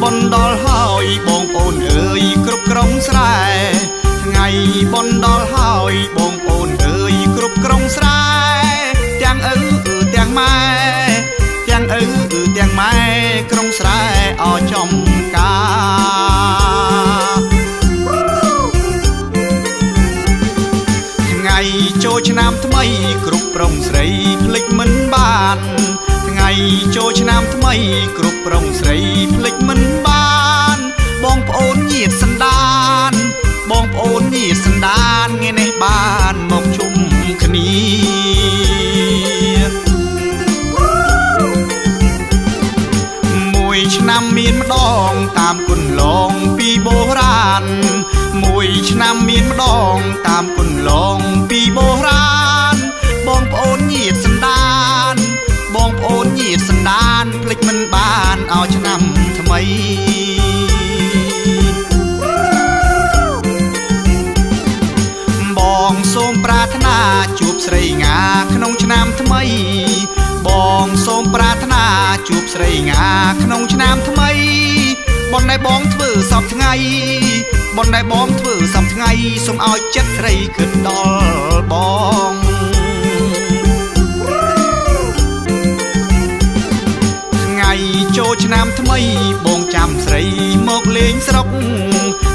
បុណ្យដល់ហើយបងប្អូនអើយគ្រប់ក្រុងស្រែថ្ងៃបុណ្យដល់ហើយបងប្អូនអើយគ្រប់ក្រុងស្រែទាំងឪទាំងម៉ែទាំងឪទាំងម៉ែក្រុងស្រែអចំការថ្ងៃចូលឆ្នាំថ្មីគ្រប់ប្រុងស្រីភ្លេចមិនបានថ្ងៃចូលឆ្នាំថ្មីគ្រប់ប្រុងស្រីភ្លេចមិនបានបងប្អូនញាតិសន្តានបងប្អូនញាតិសន្តានថ្ងៃនេះបានមកជុំគ្នាមួយឆ្នាំមានម្ដងតាមគុណឡងពីបុរាណមួយឆ្នាំមានម្ដងតាមគុណឡងពីបុរាណបងប្អូនញាតិសន្តានបងប្អូនញាតិសន្តានភ្លេចមិនបានឲ្យឆ្នាំថ្មីបងសូមប្រាថ្នាជួបស្រីងាក្នុងឆ្នាំថ្មីបងសូមប្រាថ្នាជួបស្រីងាក្នុងឆ្នាំថ្មីបុណ្យដែលបងធ្វើសពថ្ងៃបុណ្យដែលបងធ្វើសពថ្ងៃសូមឲ្យចិត្តស្រីគិតដល់បងថ្ងៃចូលឆ្នាំថ្មីបងចាំស្រីមកលេងស្រុក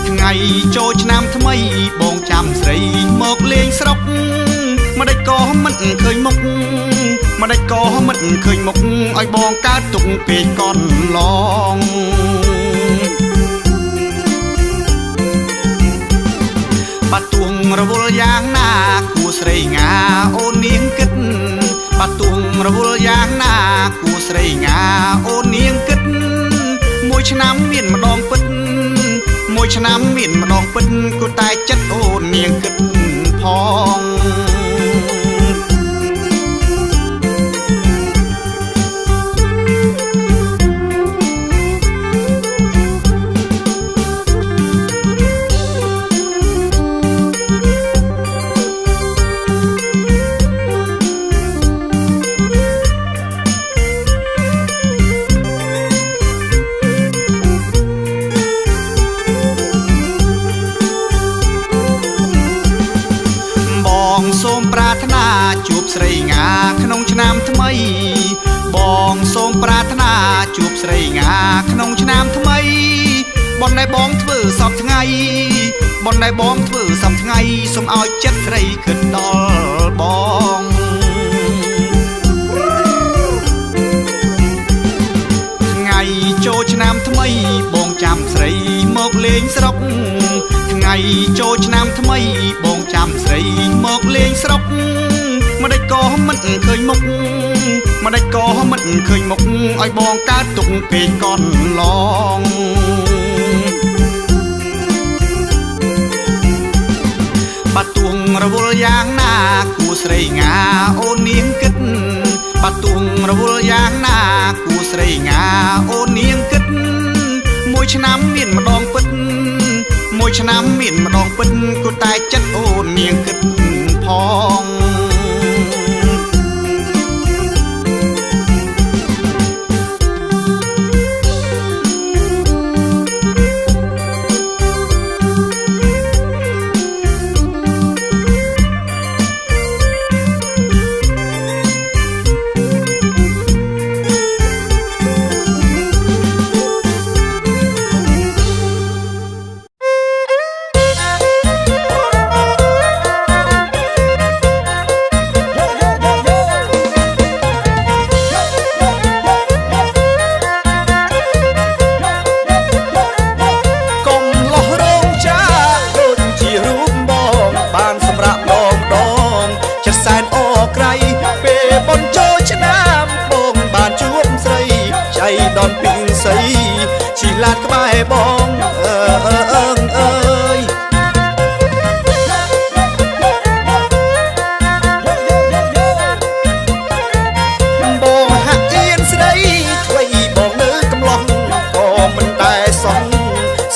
ថ្ងៃចូលឆ្នាំថ្មីបងចាំស្រីមកលេងស្រុកម្ដេចក៏មិនឃើញមុខម្ដេចក៏មិនឃើញមុខឲ្យបងកើតទុកពេកកន្លងបាត់ទួងរវល់យ៉ាងណាគួស្រីងាអូននាងគិតបាត់ទួងរវល់យ៉ាងណាគួស្រីងាអូននាងគិតមួយឆ្នាំមានម្ដងពិតមួយឆ្នាំមានម្ដងពិតគួតែចិត្តអូននាងគិតផងសូមប្រាថ្នាជួបស្រីងាក្នុងឆ្នាំថ្មីបងសូមប្រាថ្នាជួបស្រីងាក្នុងឆ្នាំថ្មីបុណ្យដែលបងធ្វើសពថ្ងៃបុណ្យដែលបងធ្វើសពថ្ងៃសូមឲ្យចិត្តស្រីគិតដល់បងថ្ងៃចូលឆ្នាំថ្មីបងចាំស្រីមកលេងស្រុកថ្ងៃចូលឆ្នាំថ្មីបងចាំស្រីមកលេងស្រុកម្ដេចក៏មិនឃើញមុខម្ដេចក៏មិនឃើញមុខឲ្យបងកើតទុកពេកកន្លងបាត់ទួងរវល់យ៉ាងណាគួស្រីងាអូននាងគិតបាត់ទួងរវល់យ៉ាងណាគួស្រីងាអូននាងគិតមួយឆ្នាំមានម្ដងពិតមួយឆ្នាំមានម្ដងពិតគួតែចិត្តអូននាងគិតផង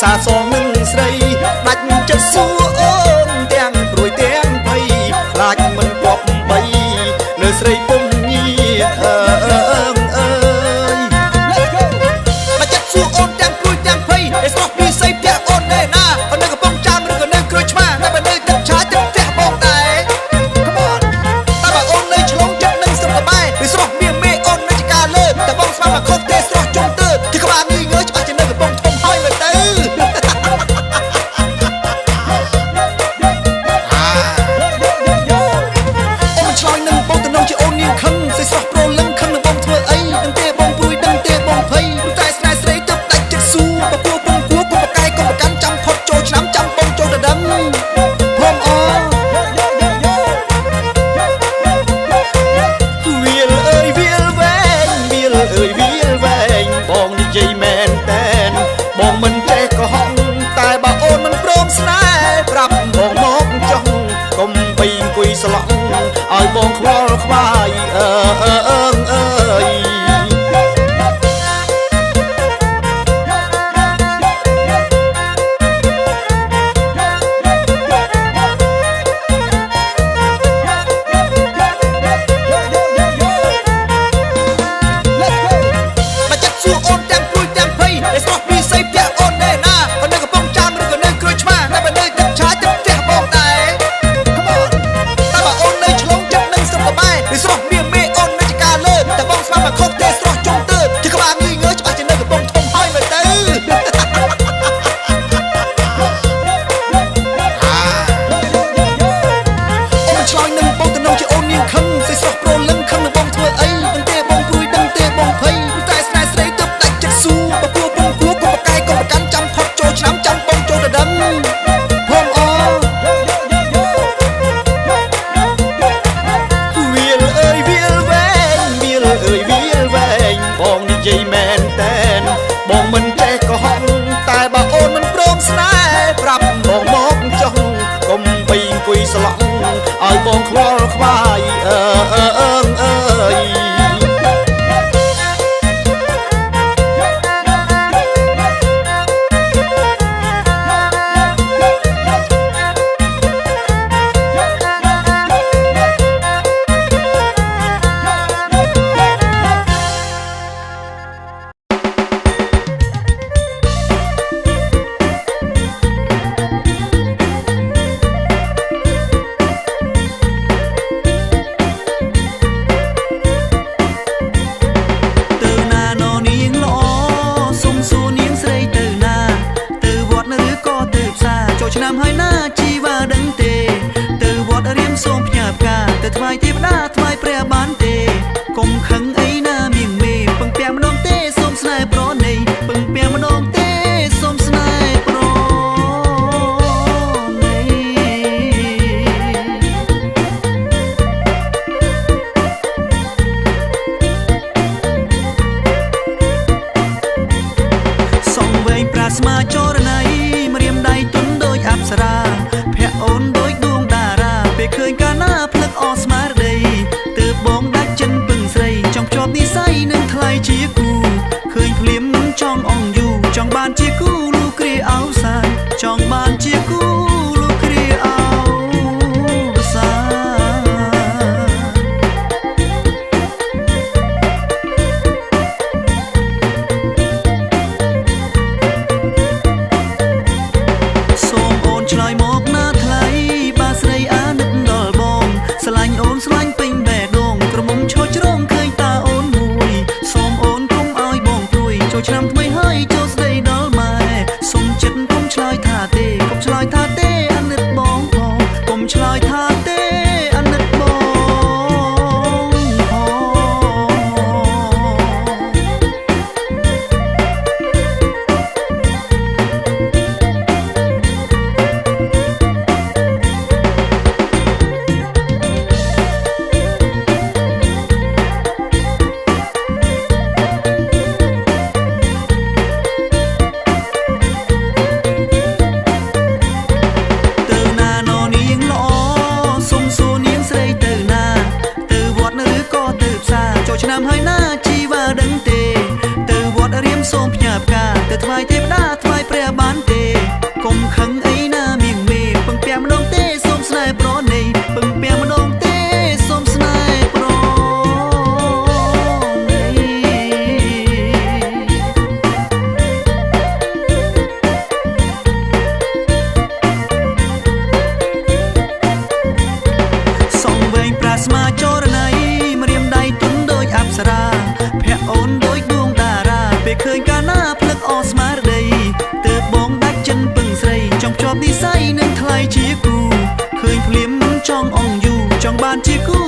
សាសងនឹងស្រីដាច់ចិត្តសួរអូនទាំងព្រួយទាំងភ័យខ្លាចមិនគប្បីលើស្រីពុំងារអើអើយ Let's go ដាច់ចិត្តសួរអូនទាំងព្រួយ មិនខុសទេស្រស់ចុងទៅទីក្បាលងីងើច្បាស់ជានៅកំពង់ធំហើយមើលទៅអូនមិនឆ្លើយនឹងបងតំណងជាអូននាងខឹងស្រីស្រស់ប្រលឹងខឹងនឹងបងធ្វើអីដឹងទេបងព្រួយដឹងទេបងភ័យព្រោះតែស្នេហ៍ស្រីទើបដាច់ចិត្តស៊ូបពួរពងគួរគុំបកែគុំប្រកាន់ចាំផុតចូលឆ្នាំចាំបងចូលទៅដឹងព្រមអវាលអើយវាលវែងវាលអើយវាលវែងបងនិយាយមែនតែនបងមិនចេះកុហកតែបើអូនមិនព្រមស្នេហ៍ប្រាប់បងមកចុះកុំបីអង្គុយស្លក់ឲ្យបងខ្វល់ខ្វាយអើអើអើអើយមកចិត្តសួរអូនទាំងព្រួយទាំងភ័យដែលស្រស់ពីស័យផ្ទះអូនណែណាក៏នៅកំពង់ចាមឬក៏នៅក្រួយឆ្មាតែបើនៅទឹកឆាយទឹកផ្ទះបងដែរ Come on តែបើអូននៅឆ្លងចិត្តនឹងស្រុកបែឬស្រស់មានមេអូននៅចកាលើតែបងស្មានមកខុសទេស្រស់ចុងទៅទីក្បាលងីងើច្បាស់ជានៅកំពង់ធំហើយមើលទៅអូនមិនឆ្លើយនឹងបងតំណងជាអូននាងខឹងស្រីស្រស់ប្រលឹងខឹងនឹងបងធ្វើអីដឹងទេបងព្រួយដឹងទេបងភ័យព្រោះតែស្នេហ៍ស្រីទើបដាច់ចិត្តស៊ូបពួរពងគួរគុំបកែគុំប្រកាន់ចាំផុតចូលឆ្នាំចាំបងចូលទៅដឹងព្រមអវាលអើយវាលវែងវាលអើយវាលវែងបងនិយាយមែនតែនបងមិនចេះកុហកតែបើអូនមិនព្រមស្នេហ៍ប្រាប់បងមកចុះកុំបីអង្គុយស្លក់ឲ្យបងខ្វល់ខ្វាយអើអើអើអើយ ទៅណាននាងល្អសុំសួរនាងស្រីទៅណាទៅវត្តឬក៏ទៅផ្សារចូលឆ្នាំហើយណាជីវ៉ាដឹងទេទៅវត្តរៀមសូមផ្ញើផ្កាទៅថ្វាយទេវតាថ្វាយព្រះបានទេកុំខឹងអីណាមៀងមេពឹងពាំងម្ដងទេសូមស្នេហ៍ប្រណីពឹងពាំងម្ដងទេសូមស្នេហ៍ប្រណី សងវែងប្រាស្មាចរណៃម្រាមដៃទុនដូចអប្សរាភ័ក្រអូនដូចដួងតារាពេលឃើញកាលណាភ្លឹកអស់ស្មារតីទើបបងដាច់ចិនពឹងស្រីចង់ភ្ជាប់និស័យនឹងថ្លៃជាគូឃើញភ្លាមចង់អងយូរចង់បានជាគូលូគ្រាអោសានចង់បានជាគូលូគ្រាអោសាន សូមអូនឆ្លើយមកណាថ្លៃបើស្រីអាណិតដល់បងស្រឡាញ់អូនស្រឡាញ់ពេញបេះដូងក្រមុំឈរជ្រងឃើញតាអូនមួយសូមអូនកុំឲ្យបងព្រួយចូលឆ្នាំថ្មីហើយចូលស្ដីដល់ម៉ែសូមចិត្តកុំឆ្លើយថាទេកុំឆ្លើយថាទេអាណិតបងផងកុំឆ្លើយថាទេអាណិតបងផង ទៅណាននាងល្អសុំសួរនាងស្រីទៅណាទៅវត្តឬក៏ទៅផ្សារចូលឆ្នាំហើយណាជីវ៉ាដឹងទេទៅវត្តរៀមសូមផ្ញើផ្កាទៅថ្វាយទេវតាថ្វាយព្រះបានទេកុំខឹងអីណាមៀងមេពឹងពាំងម្ដងទេសូមស្នេហ៍ប្រណីពឹងពាំងម្ដងទេសូមស្នេហ៍ប្រណី សងវែងប្រាស្មាចរណៃម្រាមដៃទុនដូចអប្សរាភ័ក្រអូនដូចដួង បានជាគូ